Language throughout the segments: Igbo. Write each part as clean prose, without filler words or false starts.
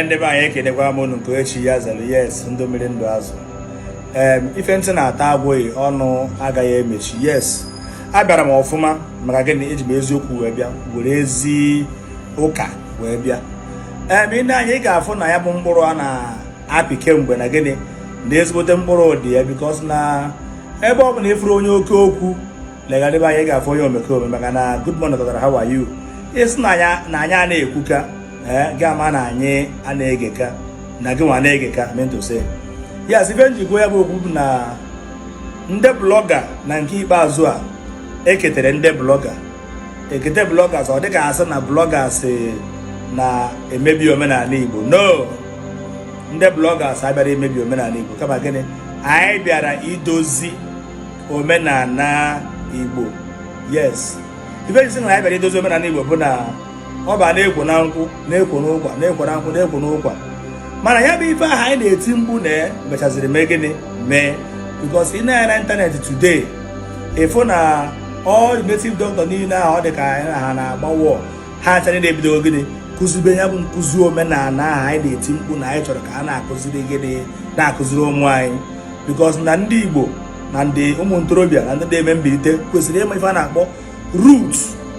Ndị be anyị, ekenekwa m unu nke echi ya zere. Yes, ndụ mmiri, ndụ azụ. Ife ntị na-ata agwụghị, ọnụ agaghị emechi. Yes, abịara m ọfụma. Maka gịnị? Eji m eziokwu wee bịa, were ezi ụka wee bịa. Ị na-anya, ị ga-afụ na ya bụ mkpụrụ a na-apị kemgbe na gịnị na ezigbote mkpụrụ dị ya, because na ebe ọ bụ na ịfụrụ onye oke okwu legharịba anya, ị ga-afụ onye omekome. Maka na good morning tọtara, how are you? Ịsị na anya na anyị a na-ekwuka, ee, ga-ama na anyị a na-egeka na gị nwa na-egeka. Mean to say, yes, ife njikwa ya bụ okwu bụ na ndị blogger na nke ikpeazụ a eketere ndị blogger, ekete bloggers, ọ dịka asị na bloggers na-emebi omenala Igbo. No, ndị bloggers abịara imebi omenala Igbo, kama gịnị? Anyị bịara idozi omenala Igbo. Yes, ife jisi na anyị bịara idozi omenala Igbo bụ na ọ ba na-ekwo na nkwụ, na-ekwo n'ụkwa, na-ekwo na nkwụ, na-ekwo n'ụkwa. Mana ya bụ ife ahụ anyị na-eti mkpu na mechaziri mee gịnị mee, because ị na-anya na internet today, ịfụ na all native doctor niile ahụ, ọ dị ka anyị na ha na-agba wọ ha ncha niile ebidogo gịnị? Kụzibe ya bụ nkụzi omenala ahụ anyị na-eti mkpu na anyị chọrọ ka a na-akụziri gịnị? Na-akụziri ụmụ anyị, because na ndị Igbo na ndị ụmụ ntorobịa na ndị na-eme mbilite kwesịrị ịma ife a na-akpọ root,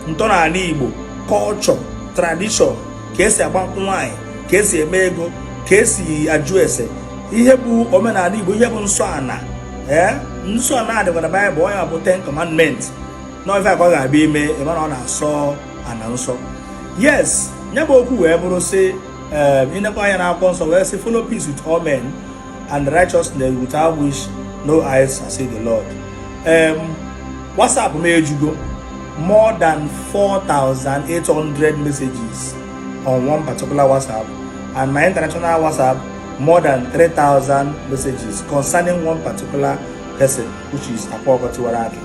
ntọala Igbo, culture, tradition, ka esi agba nkwụ nwaanyị, ka esi eme ego, ka esi ajụ ese, ihe bụ omenala Igbo, ihe bụ nsọ ana. Ee, nsọ ana dịkwa na Baịbụl. Onye bụ Ten Commandment na ife ka ọ ga-abịa ime ịma na ọ na-asọ ana nsọ. Yes, ya bụ okwu wee bụrụ sị, ee, ịnekwa anya n'akwụkwọ nsọ wee sị, "Follow peace with all men and righteousness, without which no eyes shall see the Lord." WhatsApp m ejugo more than 4,800 messages on one particular WhatsApp, and my international WhatsApp, more than 3,000 messages concerning one particular person, which is Akwa Okuko Tiwara Aki.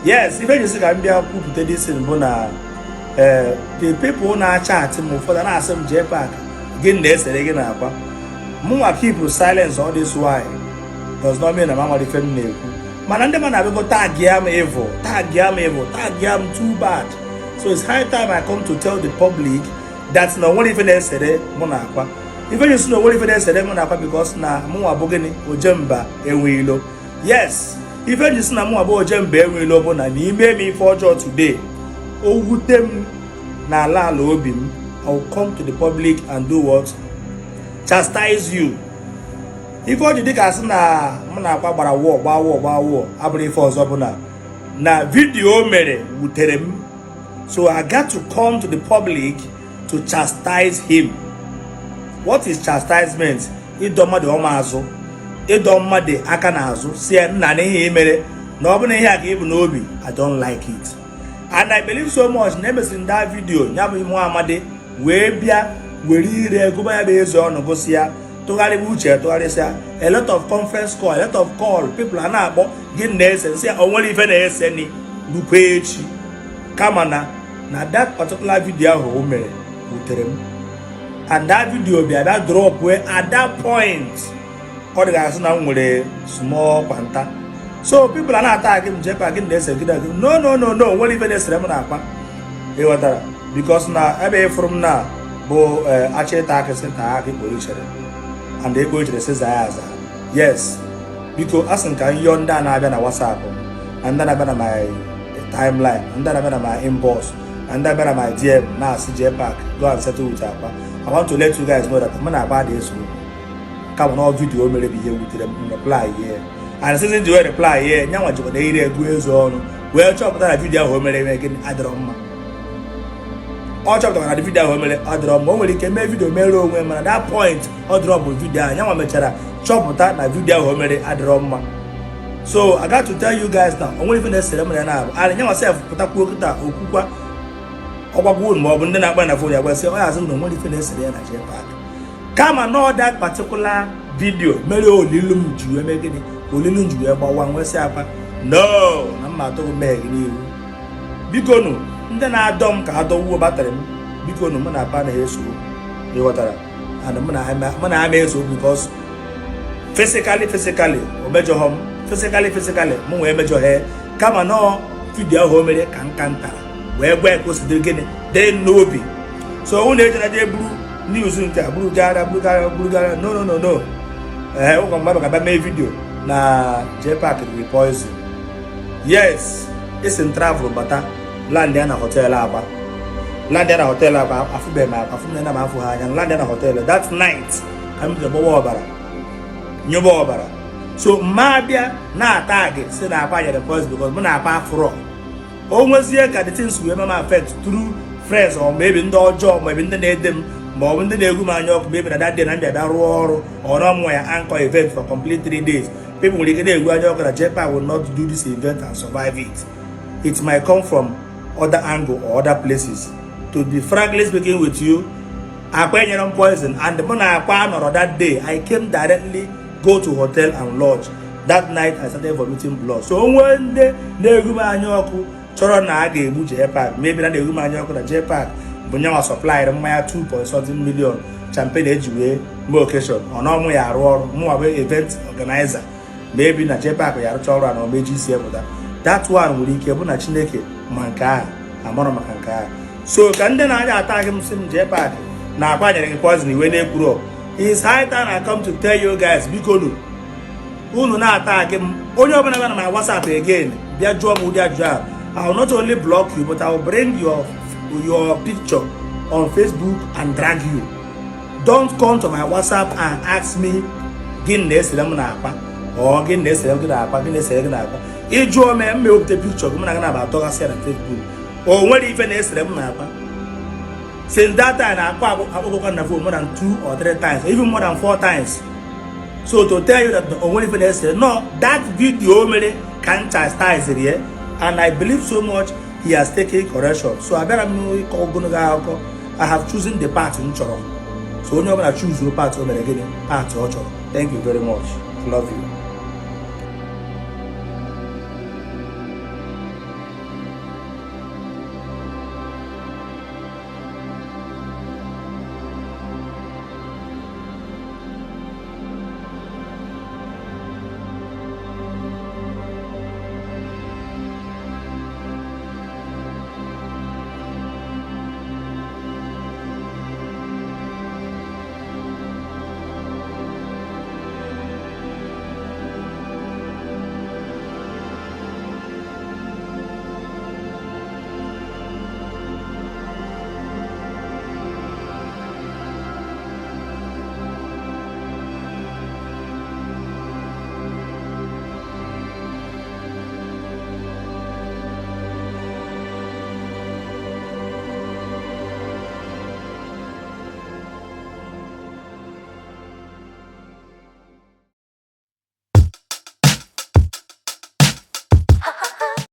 Yes, ife ji sị ka m bịa kwupụta this thing bụ na ee, the people na-achatị m, ụfọdụ na-asị m, "JPAC, gị na-esere gị na akwa?" Mụnwa keep silence all this while does not mean na m amara ife m na-ekwu. Mana ndị ma na-abịago tag ya m evil, tag ya m evil, tag ya m too bad. So it's high time I come to tell the public that na onwere ife na-esere mụ na akwa. Ife ji si na onwere ife na-esere mụ na akwa, because na mụnwa bụ gịnị? Ojemba enwe ilo. Yes, ife ji si na mụnwa bụ ojemba enwe ilo bụ na n'ime m ife ọjọọ today, o wute m n'ala ala obi m, I will come to the public and do what? Chastise you. Ife ọ ji dịka asị na mụ na akwa gbara wọọ, gbaa wọọ, gbaa wọọ, abụrụ ife ọzọ, bụ na na video o mere wutere m. So I got to come to the public to chastise him. What is chastisement? Ịdọ mmadụ ọma azụ, ịdọ mmadụ aka n'azụ, si ya nna na ihe i mere, na ọ bụ na ihe a ka ị bụ n'obi, I don't like it. And I believe so much na emesịrị that video, ya bụ nwa amadi wee bịa were ire gụba ya bụ eze ọnụ, gosi ya tụgharịba uche, tụgharịsịa. A lot of conference call, a lot of call, people a na-akpọ, gị na-ese nsị, o nwere ife na-ese ni rukwa echi. Kama na that particular video ahụ o mere wutere m, and that video bịa drop at that point, ọ dị ga-asị na m nwere small kwanta. So people a na-ata gị m, "JPAC, gị na-ese gị gị?" No, no, no, no, nwere ife na-esere m na akpa, ịghọtara? Because na ebe ịfụrụ m na bụ achọ ịta akị, sị taa akị kporo ichere, and ekpo ichere sị zaa ya aza. Yes, biko, a sị m ka m yọọ ndị a na-abịa na WhatsApp m, na ndị na-abịa na my timeline, na ndị na-abịa na my inbox, na ndị na-abịa na my DM na-asị, "JPAC, go and settle with Akwa." I want to let you guys know that mụ na Akwa dị eso, kama na video o mere bụ ihe wutere m, reply here, and since ji wee reply here, nyanwa jikwa na ire egu eze ọnụ wee chọpụta na video ahụ o mere eme gịnị? Adịrọ mma. Ọ chọpụtara na video ahụ o mere adịrọ mma. O nwere ike mee video mere onwe, mana that point ọ dropụ video ahụ, nyanwa mechara chọpụta na video ahụ o mere adịrọ mma. So I got to tell you guys now, o nwere ife na-esere m na ya na-abụ and nyanwa sef pụtakwuo kịta okwukwa ọgbagwo unu, ma ọ bụ ndị na-akpa na phone ya gwasị ọ ya azụ na o nwere ife na-esere ya na JPAC, kama na that particular video mere olilu m ji wee mee gịnị? Olilu m ji wee gbawa nwesị akwa no na mma atụghị mmehie gị n'ihu. Biko nụ, ndị na-adọ m ka adọwuo battery m, biko nụ, mụ na apa anaghị eso, ịghọtara? And mụ na ama eso, because physically, physically o mejọghọ m, physically, physically mụ nwee mejọghị, kama nọọ video ahụ o mere ka nka ntara wee gwa ya ka o si dịrị gịnị dị n'obi. So unu ejena je buru News nke a buru gara, buru gara, buru gara. No, no, no, no. Ee, ụkọ mmadụ ga-abịa mee video na JPAC riri poison. Yes, esi m travel bata, land ya na hotel Aba, land ya na hotel Aba. Afụbeghị m, afụ m na m afụ ha anya. Land ya na hotel that night ka m bido gbawa ọbara, nyụba ọbara. So mma abịa na-ata gị si na Akwa nyere poison because mụ na Akwa afụrọ. O nwezie ka the things wee ma affect through friends or maybe ndị ọjọọ, maybe ndị na-ede m, ma ọ bụ ndị na-egwu m anya ọkụ, maybe na that day na mbịa bịa rụọ ọrụ or na ọmụ ya anchor event for complete 3 days. People nwere ike na-egwu anya ọkụ na JPAC will not do this event and survive it. It might come from other angle or other places. To be frankly speaking with you, Akwa enyere m poison, and mụ na Akwa nọrọ that day. I came directly go to hotel and lodge. That night I started vomiting blood. So onwe ndị na-egwu m anya ọkụ chọrọ na a ga-egbu JPAC, maybe na na-egwu m anya ọkụ na JPAC bụ nyanwa supply mmanya 2 point something million champagne eji wee mee occasion, ọ na ọmụ ya arụ ọrụ, mụnwa bụ event organizer, maybe na JPAC ya arụcha ọrụ a na omeji isi epụta. That one nwere ike bụ na Chineke ma nke ahụ amarọ maka nke ahụ. So ka ndị na-anya ata gị m sị m JPAC na Akwa nyere gị poison iwe na-ekwuru. It's high time I come to tell you guys, biko nu, unu na-ata gị m, onye ọbụla bịa na my WhatsApp again bịa jụọ m ụdị ajụjụ ahụ, I will not only block you, but I will bring your picture on Facebook and drag you. Don't come to my WhatsApp and ask me gịnị na-esere m na Akwa or gịnị na-esere gị na Akwa, gịnị na-esere gị na Akwa. Ịjụọ m, m ewepụta picture gị, mụ na gị na-aba atọgasị ya na Facebook. O nwere ife na-esere m na Akwa. Since that time, Akwa akpọkọkwa na phone more than two or three times, even more than four times. So to tell you that o nwere ife na-esere, no. That video mere ka m chastise ya, and I believe so much he has taken correction. So abịara m ịkọ ogologo akụkọ. I have chosen the part m chọrọ. So onye ọbụla choose part o mere gịnị, part ọ chọrọ. Thank you very much. Love you.